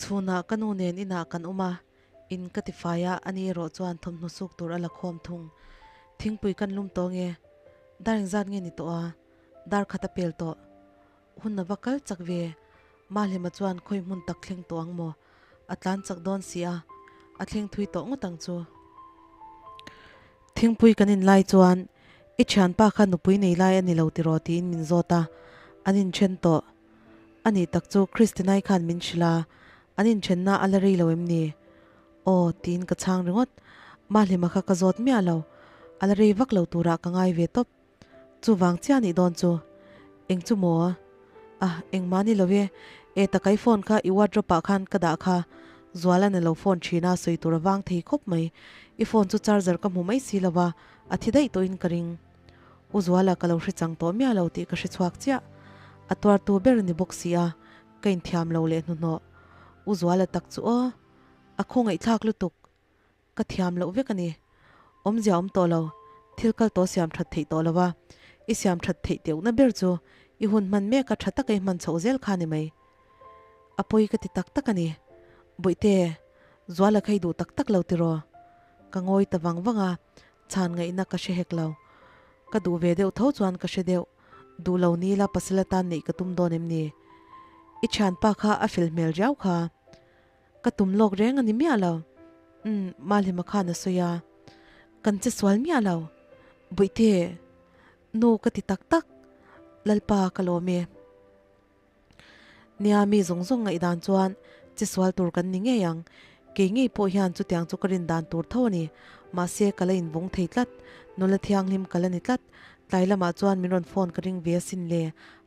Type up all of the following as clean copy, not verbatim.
Chhunah ka nu nen inah kan awm a, in ka tifai a, ani erawh chuan thawmhnaw suk tur a la khawm thung. Thingpui kan lum tawh nge? Dar engzat nge ni tawh a? Dar khat a pel tawh. Hun a va kal chak ve. Mahlima chuan khawi hmun tak thleng tawh ang maw? A tlan chak dawn si a, a thleng thui tawh ngawt ang chu. Thingpui kan in lai chuan, I thianpa kha nupui nei lai a ni lo tiraw tiin min zawt a, an inthen tawh. A nih tak chu Christinai khan min hrilh a, an inthenna a la rei lo em ni? Aw tiin ka chhang ringawt. Mahlima kha ka zawt miah lo, a la rei vak lo turah ka ngai ve tawp. Chuvang chiah nih dawn chu. Eng chu maw? Ah, engmah ni lo e. E takai phone kha i wardrobe ah khan ka dah kha. Zualan a lo phone thin a, sawi tur a vang thei khawp mai. I phone chu charger ka hmu mai si lo va, a thi daih tawhin ka ring. U Zuala ka lo hre chang tawh miah lo tih ka hre chhuak chiah. A tuartu ber a ni bawk si a, ka inthiam lo leh hnuhnawh. U Zuala tak chu aw, a khawngaihthlak lutuk. Ka thiam loh vek a ni. Awmzia awm tawh lo, thil kal tawh siam that theih tawh lo a, i siam that theih teuhna ber chu i hun hman mek a tha taka i hman chhoh zel kha ni mai. A pawi ka ti tak tak a ni. Bawihte, Zuala kha i duh tak tak lo tiraw? Ka ngawi ta vang vang a, chhan ngaihna ka hre hek lo. Ka duh ve deuh tho chuan ka hre deuh. Duh lo ni la pasal atan neih ka tum dawn em ni? I thianpa kha a fel hmel riau kha. Ka tum lawk reng a ni miah lo. Umm, Malhima khan a sawi a. Kan che sual miah lo. Bawihte, nu ka ti tak tak. Lalpa ka lawm e. Nia, mi zawng zawng ngaihdan chuan che sual tur kan ni ngei ang. Kei ngei pawh hian chutiang chu ka rin dan tur tho a ni. Mahse, ka la invawng thei tlat. Nula thianghlim ka la ni tlat. Tlai lamah chuan min rawn phone ka ring ve asin le.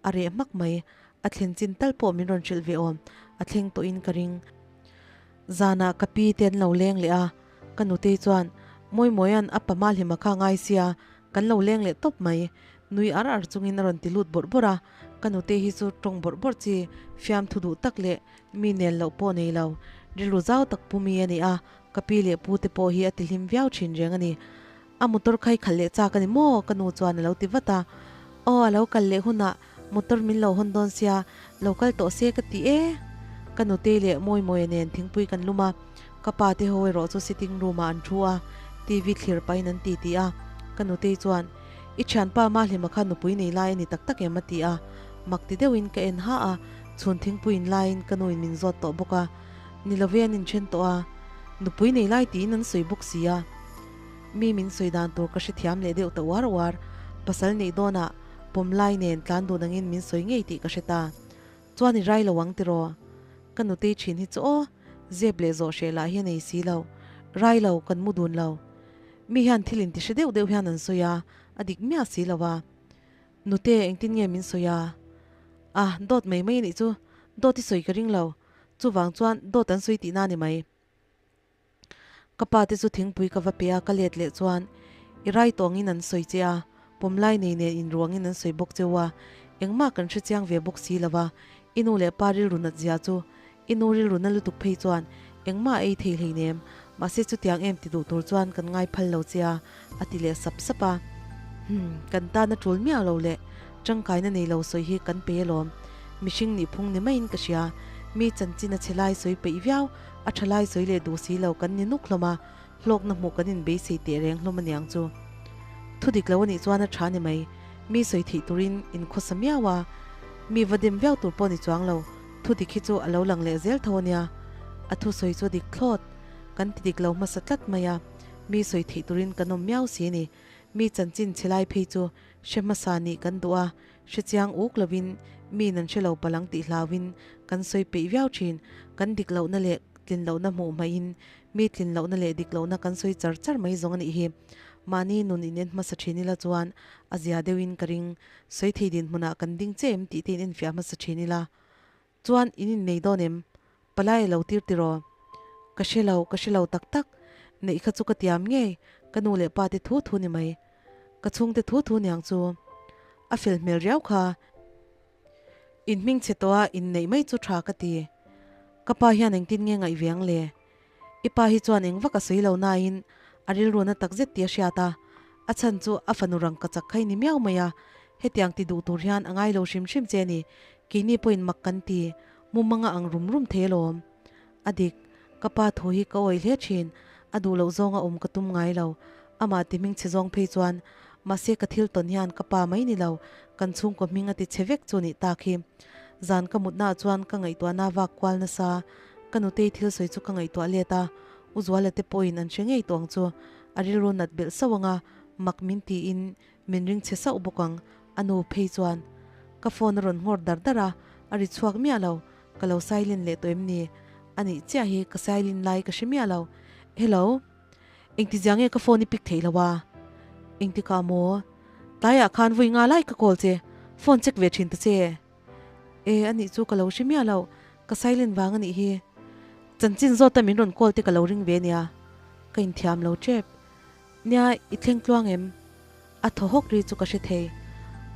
A reh hmak mai. A thlen chin tal pawh min rawn hrilh ve awm, a thleng tawhin ka ring. Zanah ka pi te an lo leng leh a, ka nutei chuan Mawimawia'n a pa Malhima kha ngai sia, kan lo leng leh tawp mai. Nui ar ar chungin a rawn ti lut bawrh bawrh a, ka nutei hi chu tawng bawrh bawrh chi, fiamthu duh tak leh mi nel loh pawh nei lo, rilru zau tak pu mi a ni a, ka pi leh pu te pawh hi a ti hlim viau thin reng a ni. A motor kha i khalh leh chak a ni maw? Ka nu chuan a lo ti vat a. Aw, a lo kal leh hunah motor min lo hawn dawn sia, lo kal tawh se ka ti e. Ka nutei leh Mawimawia nen thingpui kan lum a, ka pa te ho erawh chu sitting room ah an thu a, TV thlir pahin an ti ti a. Ka nutei chuan, I thianpa Mahlima kha nupui nei lai a ni tak tak em? a ti a. Mak ti deuhin ka en ha a, chhun thingpui in laiin ka nuin min zawt tawh bawk a. Ni love an inthen tawh a, nupui nei lai tiin an sawi bawk si a. Mi min sawi dan tur ka hrethiam leh deuh ta uar uar. Pasal neih dawnah pawm lai nen tlan dun angin min sawi ngei tih ka hre ta. Chuan i rai lo ang tiraw? Ka nutei thin hi chu aw, zep leh zawh hreh lah hi a nei si lo. Rai lo, kan mu dun lo. Mi hian thil inti hre deuh deuh hian an sawi a, a dik miah si lo a. Nute, engtin nge min sawi a? A, dawt mai mai a nih chu. Dawt i sawi ka ring lo. Chuvang chuan dawt an sawi tihna a ni mai. Ka pa te chu thingpui ka va pe a, ka let leh chuan i rai tawngin an sawi che a, pawmlai nei nen inruangin an sawi bawk cheu a, engmah kan hre chiang ve bawk si lo va, i nu leh pa rilru nat zia chu i nu rilru na lutuk phei chuan engmah a ei thei hleinem, mahse chutiang em ti duh tur chuan kan ngai phal lo che a, a ti leh sap sap a. Humm, kan tan a tul miah lo leh tangkaina nei lo sawi hi kan pe alawm, mihring nih phung ni maiin ka hria, mi chanchin a chhe lai sawi peih viau, A tha lai sawi leh duh si lo kan ni nuk hlawm a, hlawkna hmuh kan inbeisei teh reng hlawm a niang chu. Thu dik lo a nih chuan a tha ni mai, mi sawi theih turin in khawsa miau a, mi va dem viau tur pawh ni chuang lo, thu dik hi chu a lo lang leh zel tho a nia. A thu sawi chu a dik thlawt, kan ti dik lo hmasa tlat mai a, mi sawi theih turin kan awm miau si a ni. Mi chanchin chhe lai phei chu hre hmasa nih kan duh a, Hre chiang uk lovin mi nan hre lo palang tih hlauin kan sawi peih viau thin. Kan dik lohna leh tlin lohna hmuh hmaihin mi tlin lohna leh dik lohna kan sawi char char mai zawng a nih hi. Mahni nun in en hmasa thin ila chuan a zia deuhin ka ring. Sawi thei dinhmunah kan ding che em tih te in enfiah hmasa thin ila chuan in innei dawn em? Palai a lo tir tiraw? Ka hre lo, ka hre lo tak tak. Neih kha chu ka tiam ngei, ka nu leh pa te thu thu ni mai. Ka chhungte thu thu niang chu. A fel hmel riau kha. In hming chhe tawh a inneih mai chu tha ka ti. Ka pa hian engtin nge ngaih ve ang le? I pa hi chuan eng vak a sawi lo nain a rilru na tak zet tih a hriat a, a chhan chu a fanu rang ka chak khai ni miau mai a, hetiang ti duh tur hian a ngai lo hrim hrim che a ni, keini pawhin mak kan ti, mumanga ang rum rum thei alawm. A dik, ka pa thu hi ka awih hle thin, a duh loh zawnga awm ka tum ngai lo. Amah ti hming chhe zawng phei chuan, mahse ka thil tawn hian ka pa mai ni lo, kan chhungkaw hming a ti chhe vek chu nih tak hi. Zan ka mutnaah chuan ka ngaihtuahna vak kual nasa, ka nutei thil sawi chu ka ngaihtuah let a, U Zuala te pawhin an hre ngei tawh ang chu, a rilru nat belh sauh ang a, mak min tiin min ring chhe sauh bawk ang, a nu phei chuan ka phone a rawn nghawr dar dar a, a ri chhuak miah lo, ka lo silent leh tawh em ni? A nih chiah hi ka silent lai ka hre miah lo. Hello? Engtizia nge ka phone i pick theih lo a? Engtikah maw? Tlaiah khan vui nga lai ka call che, phone check ve thin ta che. E, a nih chu ka lo hre miah lo, ka silent vang a nih hi. Chanchin zawta min rawn call te ka lo ring ve nia. Ka inthiam lo tep. Nia, i thleng tluang em? A thaw hawk ri chu ka hre thei.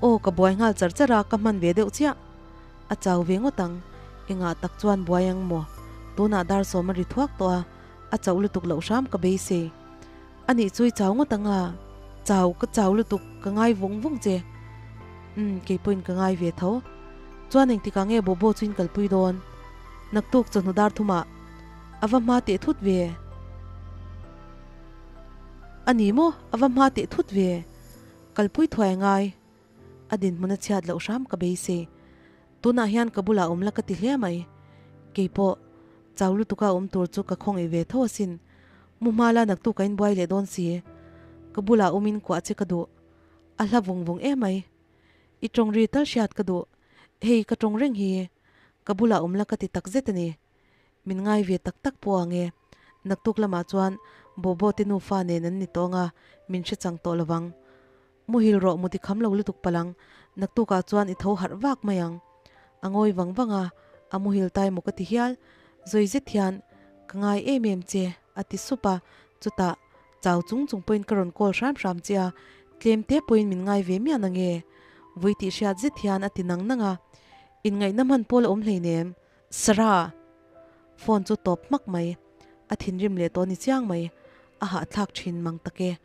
Aw, ka buai nghal char char a, ka hman ve deuh chiah. A chau ve ngawt ang. Engah tak chuan buai ang maw? Tunah dar sawm a ri thuak tawh a, a chauh lutuk loh hram ka beisei. A nih chu i chau ngawt ang a? Chau, ka chau lutuk, ka ngai vung vung che. Umm, kei pawhin ka ngai ve tho. Chuan engtikah nge Bobo chu in kalpui dawn? Naktuk chawhnu dar thumah a va hma teh thut ve. A ni maw? A va hma teh thut ve. Kalpui thuai a ngai. A dinhmun a chhiat loh hram ka beisei. Tunah hian ka bulah awm la ka ti hle mai. Keipawh, chau lutuka awm tur chu ka khawngaih ve tho asin. Mu hma la naktuk a inbuai leh dawn si. Ka bulah awmin kuah che ka duh. A hla vung vung emai. I tawng ri tal hriat ka duh. Hei ka tawng reng hi. Ka bulah awm la ka ti takzet a ni. Min ngai ve tak tak pawh ang e. Naktuk lamah chuan Bobo te nufa nen an ni tawng a, min hre chang tawh lovang. Muhil rawh muti kham lo lutuk palang, naktukah chuan i tho harh vak mai ang. A ngawi vang vang a, a muhil tai maw ka ti hial. Zawi zet hian, Ka ngai em em che, a ti sup a, chutah chau chung chung pawhin ka rawn call hram hram che a, tlem te pawhin min ngai ve miah nange? Vui tih hriat zet hian a ti nang nang a, inngaihna hman pawl a awm hleinem. Sarah! Phone chu tawp hmak mai. A thinrim leh tawh ni chiang mai. A hahthlak thin mang tak e.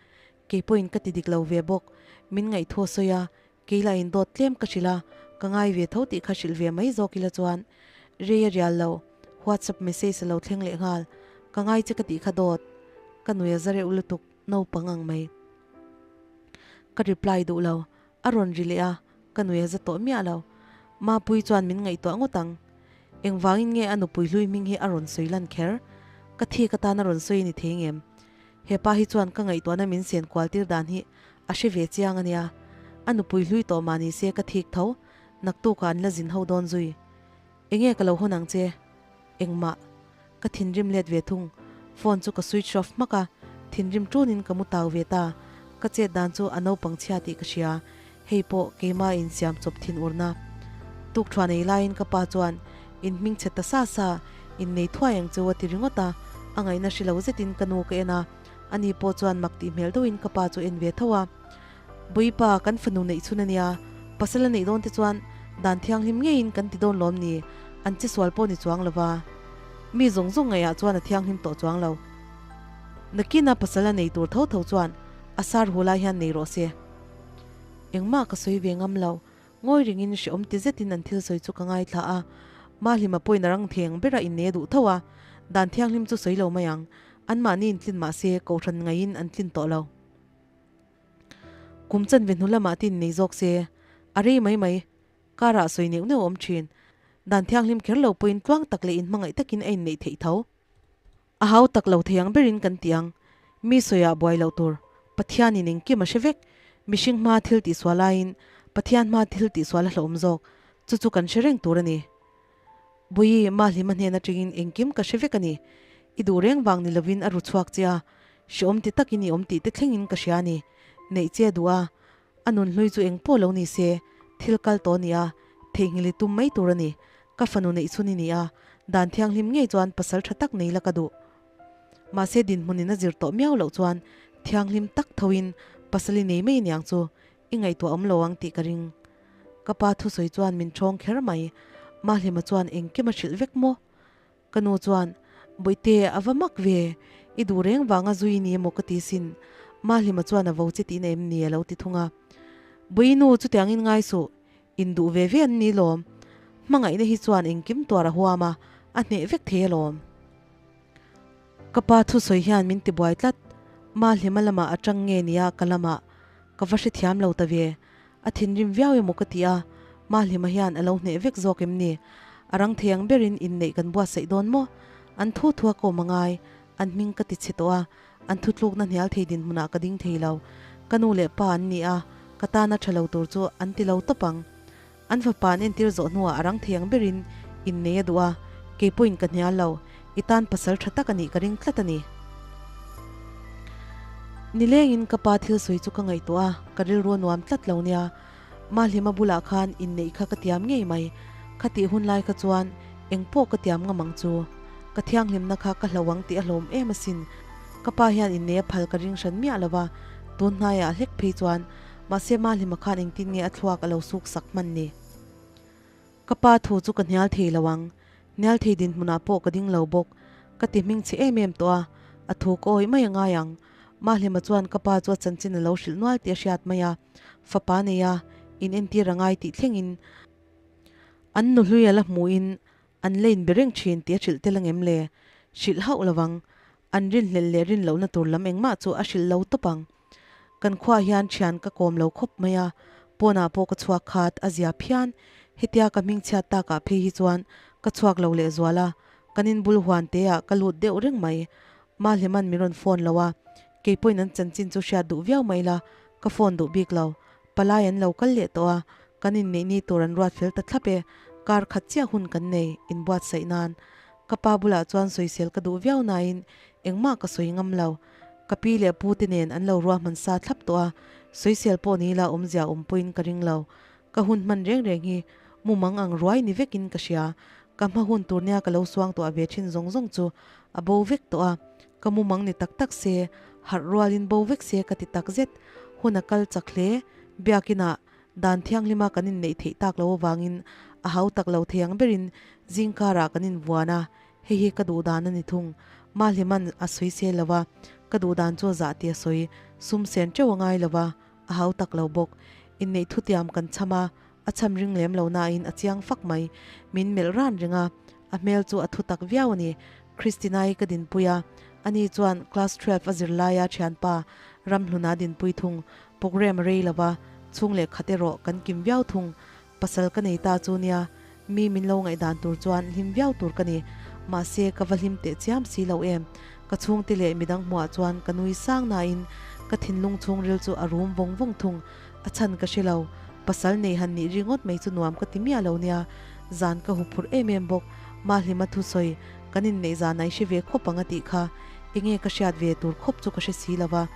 Kei pawhin ka ti dik lo ve bawk. Min ngaihthaw sawi a, kei lah in dawt tlem ka hrilh a, ka ngai ve tho tih kha hrilh ve mai zawk ila chuan rei a rial lo. WhatsApp message a lo thleng leh nghal. Ka ngai che ka tih kha dawt. Ka nui a za reuh lutuk, naupang ang mai. Ka reply duh lo. A rawn ri leh a, ka nui a za tawh miah lo. Mapuii chuan min ngaihtuah ngawt ang. Engvangin nge a nupui hlui hming hi a rawn sawi lan kher? Ka thik atan a rawn sawi a ni thei ngem? He pa hi chuan ka ngaihtuahna min sen kual tir dan hi a hre ve chiang a nia. A nupui hlui tawh mah ni se ka thik tho, naktukah an la zin ho dawn zui. Enge ka lo hawn ang che? Engmah. Ka thinrim let ve thung. Phone chu ka switch off hmak a, thinrim tunin ka mu tau ve ta. Ka chet dan chu a naupang chhia tih ka hria. Hei pawh keimah insiam chawp thin urna. Tukthuan ei laiin ka pa chuan in hming chhe ta sa sa, in nei thuai ang chu a ti ringawt a, a ngaihna hre lo zetin ka nu ka en a, ani pawh chuan mak tih hmel deuhin ka pa chu en ve tho a. Bawipa, kan fanu neih chhun a nia, pasal a neih dawn te chuan dan thianghlim ngeiin kan ti dawn lawm ni, an che sual pawh ni chuang lo va. Mi zawng zawng ngaihah chuan a thianghlim tawh chuang lo. Nakina pasal a nei tur tho tho chuan a sar hu lai hian nei rawh se. Engmah ka sawi ve ngam lo, ngawi ringin hrehawm ti zetin an thil sawi chu ka ngaithla a, Mahlima pawhin a rang theng bera innei a duh tho a, dan thianghlim chu sawi lo mai ang, anmahni intlin mah se kohhran ngaihin an tlin tawh lo. Kum chanve hnu lamah tin nei zawk se, a rei mai mai, karah sawi neuh neuh a awm thin. Dan thianghlim kher lo pawhin tluang tak leh inhmangaih takin a inneih theih tho. A hau tak lo thei ang berin kan ti ang. Mi sawiah buai loh tur. Pathianin engkim a hre vek. Mihring hma thil tihsual laiin Pathian hma thil tihsual a hlauhawm zawk. Chu chu kan hre reng tur a ni. Bui, Mahlima hnen atangin engkim ka hre vek a ni. I duh reng vang ni lovin a ru chhuak che a, hreawm ti takin i awm tih te thlengin ka hria a ni. Neih che a duh a, a nun hlui chu eng pawh lo ni se, thil kal tawh a ni a, theihnghilh i tum mai tur a ni. Ka fanu neih chhun i ni a, dan thianghlim ngei chuan pasal tha tak nei la ka duh. Mahse dinhmunin a zir tawh miau loh chuan thianghlim tak thoin pasal i nei mai aniang chu, I ngaihtuah awm lo ang tih ka ring. Ka pa thusawi chuan min ṭhawng kher mai. Mahlima chuan engkim a hrilh vek maw? Ka nu chuan, Bawihte, a va mak ve. I duh reng vanga zui ni emaw ka ti sin. Mahlima chuan a vo che tihna em ni a lo ti thung a. Bawihi nu, chutiangin ngai suh. In duh ve ve an ni lawm. Hmangaihna hi chuan engkim tuar a huam a, a hneh vek thei alawm. Ka pa thusawi hian min tibuai tlat. Mahlima lamah a tang nge nia ka lamah ka va hrethiam lo ta ve. A thinrim viau emaw ka ti a, Mahlima hian a lo hneh vek zawk em ni? A rang thei ang berin inneih kan buatsaih dawn maw? An thu thua ka awm a ngai, an hming ka ti chhe tawh a, an thutlukna hnial thei dinhmunah ka ding thei lo. Ka nu leh pa an ni a, ka tana tha lo tur chu an ti lo tawp ang. An fapa an entir zawh hnuah a rang thei ang berin innei a duh a, kei pawhin ka hnial lo, i tan pasal tha tak a nih ka ring tlat a ni. Nilengin ka pa thil sawi chu ka ngaihtuah a, ka rilru a nuam tlat lo nia. Mahlima bulah khan inneih kha ka tiam ngei mai, khatih hun lai kha chuan eng pawh ka tiam ngam ang chu. Ka thianghlimna kha ka hlo ang tih a hlawm em asin. Ka pa hian inneih a phal ka ring hran miah lo va, tun hnaiah hlek phei chuan Mahse Mahlima khan engtin nge a thluak a lo suk sak hman ni? Ka pa thu chu ka hnial thei lo ang. Hnial thei dinhmunah pawh ka ding lo bawk. Ka ti hming chhe em em tawh a, a thu ka awih mai a ngai ang. Mahlima chuan ka pa chu a chanchin a lo hrilh nual tih a hriat mai a, fapa nei a, in entir a ngai tih thlengin an nuhlui a la hmuhin an la inbe reng thin tih a hrilh tel angem le? Hrilh hauh lo ang. An rinhlelh leh rinlohna tur lam engmah chu a hrilh lo tawp ang. Kan khuaah hian thian ka kawm lo khawp mai a, pawnah pawh ka chhuak khat a zia phian. Hetia ka hmingchhiat takah phei hi chuan ka chhuak lo lehzual a, kan inbul huan teah ka lut deuh reng mai. Mahliman min rawn phone lo a, kei pawhin an chanchin chu hriat duh viau mai la, ka phone duh bik lo. Palai an lo kal leh tawh a, kan inneih ni tur an ruat fel ta thlap e, kar khat chiah hun kan nei inbuatsaih nan. Ka pa bulah chuan sawisel ka duh viau nain engmah ka sawi ngam lo. Ka pi leh pu te nen an lo ruahman sa thlap tawh a, sawisel pawh ni ila awmzia awm pawhin ka ring lo. Ka hun hman reng reng hi mumang ang ruai ni vekin ka hria. Ka hma hun tur nia ka lo suang tuah ve thin zawng zawng chu a bo vek tawh a, ka mumang ni tak tak se, harh rualin bo vek se ka ti tak zet. Hun a kal chak hle. Biakinah dan thianghlima kan inneih theih tak lo avangin a hau tak lo thei ang berin zingkarah kan invuan a, Hei hi ka duh dan a ni thung. Mahliman a sawi se lo a, ka duh dan chu a zah tih a sawi. Sum sen teuh a ngai lo va, a hau tak lo bawk. Inneih thutiam kan cham a, a cham ring lem lo nain a chiang fak mai. Min melh ran reng a, a hmel chu a thu tak viau a ni. Christina-i ka dinpui a, ani chuan class 12 a zir laia thianpa Ramhluna dinpui thung. Programme a rei lo va, chhung leh khat erawh kan kim viau thung. Pasal ka nei ta chu nia, mi min lo ngaihdan tur chuan hlim viau tur ka ni. Mahse, ka va hlim teh chiam si lo em. Ka chhungte leh midang hmuah chuan ka nui sang nain ka thinlung chhungril chu a rum vawng vawng thung. A chhan ka hre lo. Pasal nei han nih ringawt mai chu nuam ka ti miah lo nia. Zan ka huphurh em em bawk. Mahlima thusawi, kan inneih zan ai hre ve khawp ang a tih kha. Enge ka hriat ve tur khawp chu ka hre si lo va.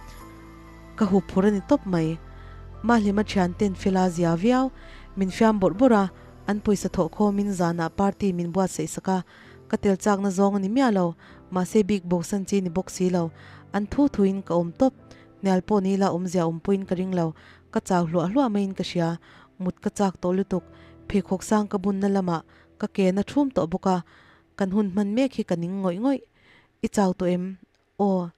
Ka huphurh a ni tawp mai. Mahlima thianten fela zia viau. Min fiam bawrh bawrh a, an pawisa thawh khawmin zanah party min buatsaih sak a. Ka tel chakna zawng a ni miah lo, mahse bik bosan chi ni bawk si lo. An thu thuin ka awm tawp. Hnial pawh ni ila awmzia awmpuiin ka ring lo. Ka chau hluah hluah maiin ka hria. Mut ka chak tawh lutuk. Pheikhawk sang ka bunna lamah ka ke na thum tawh bawk a. Kan hun hman mek hi ka ning ngawih ngawih. I chau tawh em? Aw.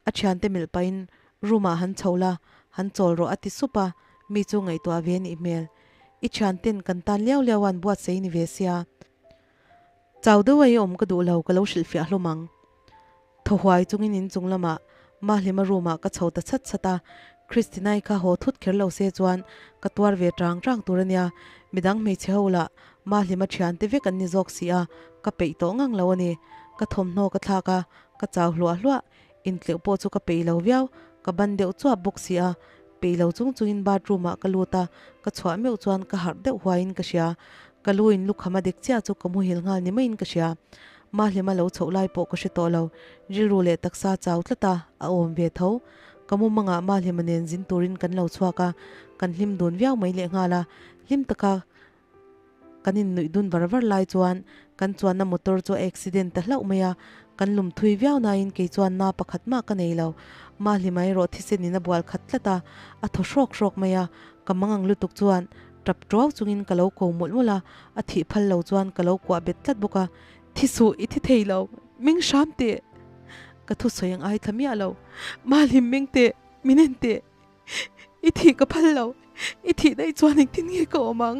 A thiante melh pahin room ah han chho la, han chawl rawh a ti sup a, mi chu ngaihtuah ve nih hmel. I thianten kan tan liau liau a an buatsaih ni ve sia. Chau deuh a i awm ka duh lo ka lo hrilhfiah hlawm ang. Thaw huai chungin inchung lamah Mahlima room ah ka chho ta chhat chhat a, Christina-i kha haw thut kher lo se chuan ka tuar ve tang tang tur a nia, midang hmeichhe ho lah Mahlima thiante vek an ni zawk si a, ka peih tawh ngang lo a ni. Ka thawmhnaw ka thlak a, ka chau hluah hluah, intleuh pawh chu ka peih lo viau, ka ban deuh chuap bawk si a, peih lo chung chungin bathroom ah ka lut a, ka chhuah meuh chuan ka harh deuh huaiin ka hria, ka lu in lukham a dek chiah chu ka muhil nghal ni maiin ka hria, Mahlima lo chhoh lai pawh ka hre tawh lo, rilru leh taksa chau tlat a, a awm ve tho, ka mumangah Mahlima nen zin turin kan lo chhuak a, kan hlim dun viau mai lehnghal a, hlim taka Kan innuih dun var var lai chuan kan chuanna motor chu a accident ta hlauh mai a, kan lum thui viau nain kei chuan na pakhat mah ka nei lo. Mahlima erawh thisen in a bual khat tlat a, a thaw hrawk hrawk mai a, ka mangang lutuk chuan tap tuau chungin ka lo ko mawlh mawlh a, a thih phal lo chuan ka lo kuah bet tlat bawk a, Thi suh, i thi thei lo, ming hram teh! Ka thusawi ang ai thla miah lo, Mahlim ming teh, min en teh! I thih ka phal lo, i thih daih chuan engtin nge ka awm ang?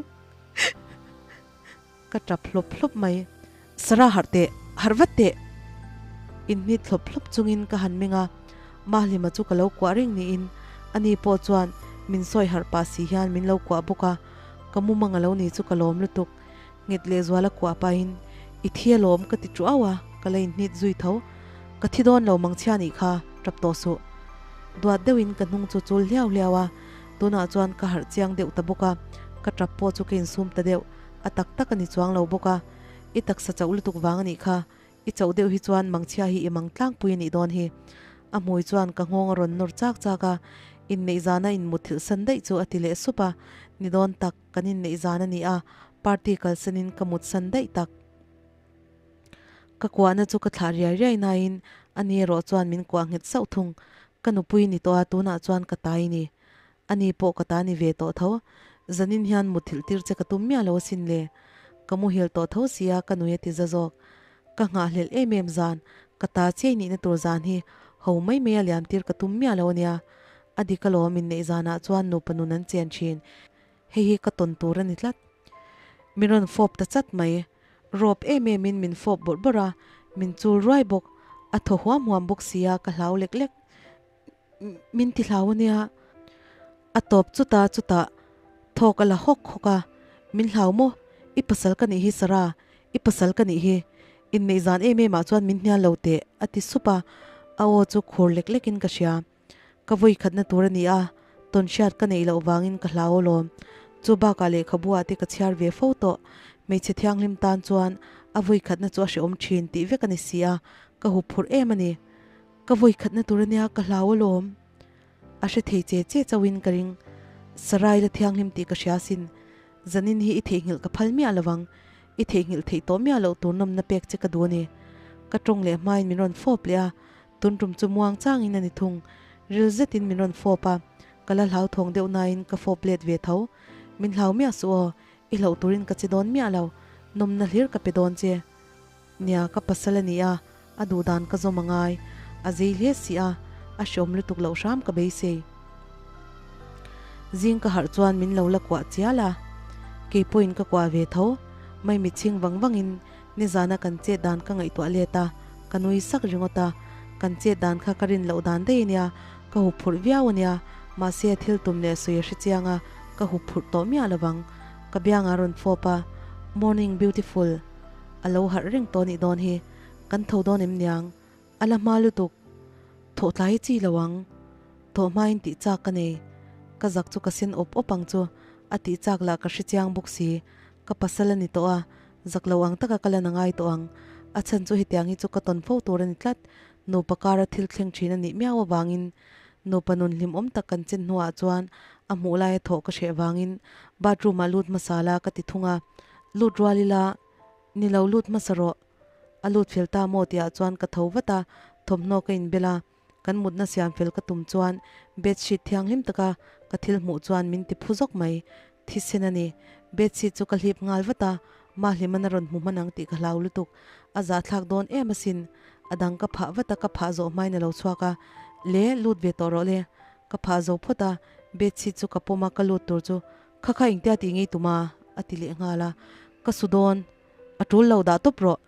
Ka tap hlawp hlawp mai. Sarah harh teh, harh vat teh! Inhnit thlawp thlawp chungin ka han meng a, Mahlima chu ka lo kuah reng niin ani pawh chuan min sawi harh pah si hian min lo kuah bawk a, ka mumang a lo ni chu ka lawm lutuk. Nghet lehzuala kuah pahin, I thi alawm ka ti ṭuau a, ka la inhnit zui tho. Ka thi dawn lo mangchhia nih kha, ṭap tawh suh. Duat deuhin ka hnung chu chul hliau hliau a, tunah chuan ka harh chiang deuh ta bawk a, ka ṭap pawh chu ka insum ta deuh, a tak tak a ni chuang lo bawk a, I taksa chauh lutuk vang a nih kha, I chauh deuh hi chuan mangchhia hi i mang tlangpui a nih dawn hi. A hmui chuan ka nghawng a rawn nawr chak chak a, inneih zana inmutthilh san daih chu a ti leh sup a, ni dawn tak, kan inneih zan a ni a, party kalsanin ka mut san daih tak. Ka kuahna chu ka thlah riai riai nain ani erawh chuan min kuah nghet sauh thung, ka nupui ni tawh a, tunah chuan ka tai ni. Ani pawh ka ta ni ve tawh tho. Zanin hian mutthilh tir che ka tum miah lo asin le. Ka muhil tawh tho sia ka nui a ti za zawk. Ka nghahhlelh em em zan, ka ta chiai nihna tur zan hi ho mai mai a liam tir ka tum miah lo ania. A dik alawm inneih zanah chuan nupa nun an chen thin. Hei hi ka tawn tur a ni tlat. Min rawn fawp ta chat mai. Rawp em em in min fawp bawrh bawrh a, min chul ruai bawk. A thaw huam huam bawk sia ka hlau lek lek. Min ti hlau ania. A tawp chuta chutah thawk a la hawk hawk a, Min hlau maw? I pasal ka nih hi Sarah, i pasal ka nih hi. Inneih zan em em ah chuan min hnial lo teh a ti sup a, a aw chu khur lek lek in ka hria. Ka vawi khatna tur a ni a, tawn hriat ka neih loh vangin ka hlau alawm. Chu bakah lehkhabu ah te ka chhiar ve fo tawh. Hmeichhe thianghlim tan chuan a vawi khatna chu a hrehawm thin tih vek a ni si a, ka huphurh em a ni. Ka vawi khatna tur ania ka hlau alawm. A hre thei che che chauhin ka ring. Sarai la thianghlim tih ka hria asin. Zanin hi i theihnghilh ka phal miah lovang. I theihnghilh theih tawh miah loh tur nawmna pek che ka duh a ni. Ka tawng leh hmain min rawn fawp leh a, tun tum chu muang changin a ni thung. Ril zetin min rawn fawp a, ka la hlauthawng deuh nain ka fawp let ve tho. Min hlau miah suh aw, i hlauh turin ka che dawn miah lo. Nawmna hlir ka pe dawn che. Nia, ka pasal a ni a, a duh dan ka zawm a ngai. A zei hle si a, a hreawm lutuk loh hram ka beisei. Zing ka harh chuan min lo la kuah chial a, kei pawhin ka kuah ve tho. Maimi chhing vang vangin nizana kan chet dan ka ngaihtuah let a, ka nui sak ringawt a. Kan chet dan kha ka rin loh dan daih a nia, ka huphurh viau a nia, mahse a thil tum leh sawi a hre chiang a, ka huphurh tawh miah lovang. Ka biangah a rawn fawp a, Morning beautiful. A lo harh reng tawh nih dawn hi. Kan tho dawn em niang? A la hma lutuk. Thawh tlai hi chi lo ang. Thawh hmain tih chak ka nei. Ka zak chu ka sen awp awp ang chu. A tih chak lah ka hre chiang bawk si. Ka pasal a ni tawh a, zak lo ang taka ka lan a ngai tawh ang. A chhan chu hetiang hi chu ka tawn fo tur a ni tlat. Nupa kara thil thleng thin a nih miau avangin nupa nun hlimawm tak kan chen hnuah chuan a hmuh laia thawh ka hreh vangin bathroom ah lut hmasa la ka ti thung a. Lut rual ila, ni lo lut hmasa rawh. A lut fel ta maw tihah chuan ka tho vat a, thawmhnaw ka inbel a, kan mutna siam fel ka tum chuan bedsheet thianghlim taka ka thil hmuh chuan min ti phu zawk mai. Thisen a ni. Bedsheet chu ka hlip nghal vat a, Mahliman a rawn hmu hman ang tih ka hlau lutuk. A zahthlak dawn em asin. A dang ka phah vat a, ka phah zawh hmain a lo chhuak a, Le, lut ve tawh rawh le. Ka phah zo phawt a, bedsheet chu ka pawm a, ka lut tur chu Kha kha engtia tih ngei tum a? a ti leh nghal a, Ka su dawn, a tul lo dah tawp rawh.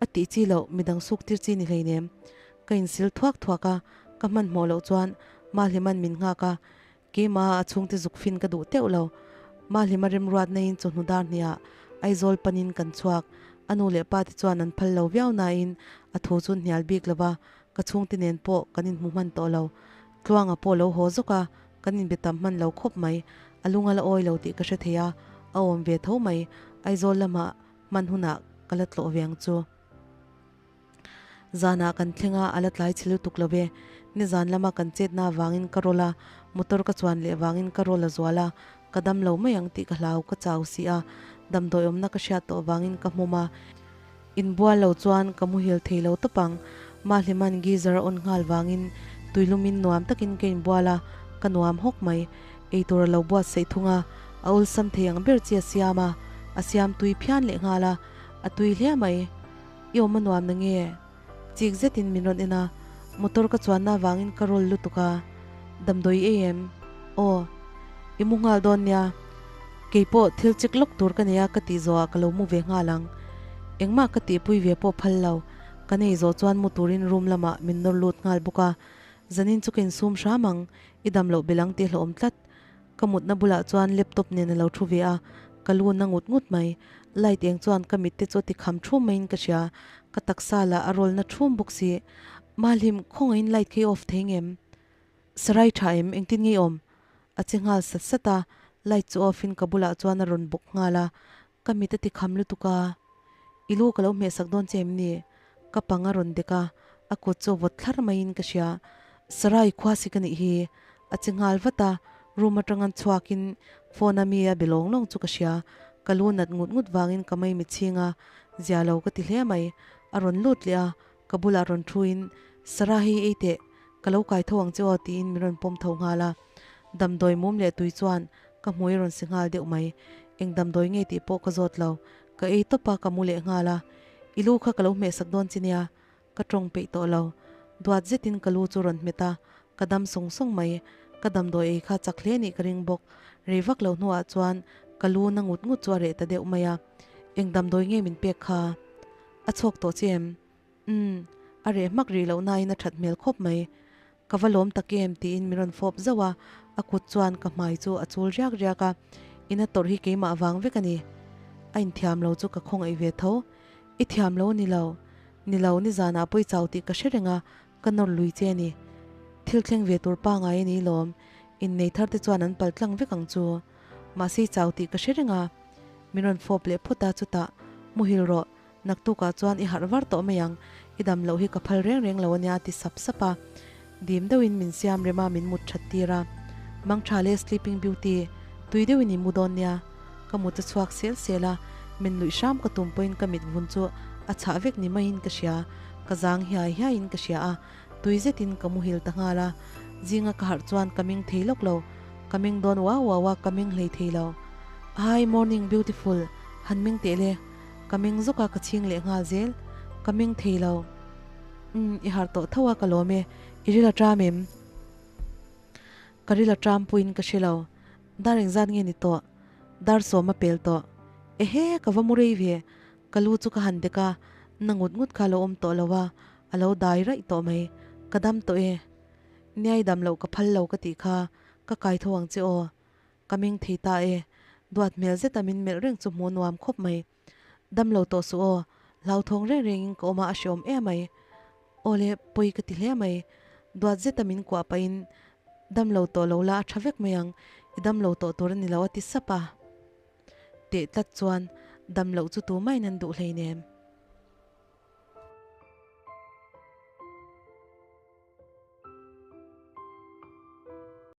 A tih chi loh, midang suk tir chi ni hleinem. Ka insil thuak thuak a, ka hmanhmawh loh chuan Mahliman min nghak a, keimah a chhungte zuk fin ka duh teuh lo. Mahlima remruat naiin chawhnu dar hniah Aizawl panin kan chhuak. A nu leh pa te chuan an phal lo viau nain a thu chu hnial bik lo va, ka chhungte nen pawh kan inhmu hman tawh lo. Tluanga pawh lo haw zawk a, kan inbe tam hman lo khawp mai. A lung a la awi lo tih ka hre thei a, a awm ve tho mai. Aizawl lamah hman hunah ka la tlawh ve ang chu. Zanah kan thleng a, a la tlai chhe lutuk lo ve. Nizan lama kan chetna avangin ka rawl a, motor ka chuan leh vangin ka rawl a zual a, ka dam lo mai ang tih ka hlau, ka chau si a. Damdawi awmna ka hriat tawh vangin ka hmum a. Inbual lo chuan ka muhil thei lo tawp ang. Mahliman geyser a on nghal vangin tuilumin nuam takin ka inbual a, ka nuam hawk mai. Eitur a lo buatsaih thung a, a awlsam thei ang ber chi a siam a, a siam tui phian leh nghal a, a tui hle mai. I awm a nuam na nge? Chik zetin min rawn en a, motor ka chuanna avangin ka rawl lutuk a, damdawi ei em? Aw, i mu nghal dawn nia. Keipawh thil chik lawk tur ka nei a ka tih zawhah ka lo mu ve nghal ang. Engmah ka tihpui ve pawh phal lo. Kan ei zawh chuan mu turin room lamah min nawr lut nghal bawk a, zanin chu ka insum hram ang, i dam loh belh ang tih hlauhawm tlat. Ka mutna bulah chuan laptop nen a lo thu ve a, ka lu na ngut ngut mai. Light eng chuan ka mitte chu a ti kham thum maiin ka hria, ka taksa lah a rawl na thum bawk si. Mahlim, khawngaihin light kha i off thei ngem? Sarai tha em, engtin nge i awm? A che nghal sat sat a, light chu off in ka bulah chuan a rawn bawk nghal a, ka mit a ti kham lutuk a. I lu ka lo hmehsak dawn che em ni? Ka pang a rawn dek a, a kut chu a vawt thlar maiin ka hria. Sarai khua si ka nih hi. A che nghal vat a, room atang an chhuakin phone a mi a be lawng lawng chu ka hria. Ka lu nat ngut ngut vangin ka mai mitchhing a, zia lo ka ti hle mai. A rawn lut leh a, Ka bulah rawn thuin, Sarah hei ei teh, ka lo kai tho ang che aw tiin min rawn pawm tho nghal a. Damdawi mum leh tui chuan ka hmui a rawn si nghal deuh mai. Eng damdawi nge tih pawh ka zawt lo. Ka ei tawp a, ka mu leh nghal a. I lu kha ka lo hmehsak dawn che nia, ka tawng peih tawh lo. Duat zetin ka lu chu rawn hmet a, ka dam sawng sawng mai. Ka damdawi ei kha chak hle nih ka ring bawk. Rei vak lo hnuah chuan ka lu na ngut ngut chu a reh ta deuh mai a. Eng damdawi nge min pek kha? A chhuak tawh che em? Umm, a reh hmak rih loh nain a that hmel khawp mai. Ka va lawm tak em? tiin min rawn fawp zauh a, a kut chuan ka hmai chu a chul riak riak a, ina tawrh hi keimah vang vek a ni. A inthiam lo chu ka khawngaih ve tho. I thiam lo a ni lo. Ni lo, nizanah pawi chau tih ka hre reng a, ka nawr lui che a ni. Thil thleng ve tur pangai a ni lawm. Innei thar te chuan an pal tlang vek ang chu. Mahse i chau tih ka hre reng a. Min rawn fawp leh phawt a, chutah, Muhil rawh, naktukah chuan i harh var tawh mai ang, i dam loh hi ka phal reng reng lo ania a ti sap sap a. Dim deuhin min siam rem a, min mut that tir a. Mangtha leh Sleeping Beauty, tui deuhin i mu dawn nia. Ka mut a chhuak sel sel a, min luih hram ka tum pawhin ka mit vun chu a chhah vek ni maiin ka hria, ka zang hiai hiaiin ka hria a, tui zetin ka muhil ta nghal a. Zinga ka harh chuan ka ming thei lawk lo. Ka ming dawn uau uau a, ka ming hlei thei lo. Hi morning beautiful, han ming teh le. Ka ming zawk a, ka chhing leh nghal zel. Ka ming thei lo. Umm, i harh tawh tho a, ka lawm e. I ril a tram em? Ka ril a tram puiin ka hre lo. Dar engzat nge ni tawh? Dar sawm a pel tawh. Ehe, ka va mu rei ve. Ka lu chu ka han dek a, na ngut ngut kha a lo awm tawh lo a, a lo dai raih tawh mai. Ka dam tawh e. Niai dam loh ka phal lo ka tih kha, ka kai tho ang che aw. Ka ming thei ta e. Duat hmel zeta min melh reng chu hmuh nuam khawp mai. Dam lo tawh suh aw, hlauthawng reng rengin ka awm a a hreawm em mai. Aw le, pawi ka ti hle mai. Duat zeta min kuah pahin, Dam lo tawh lo la a tha vek mai ang, i dam lo tawh tur a ni lo a ti sap a. Teh tlat chuan, dam loh chu tumah in an duh hleinem.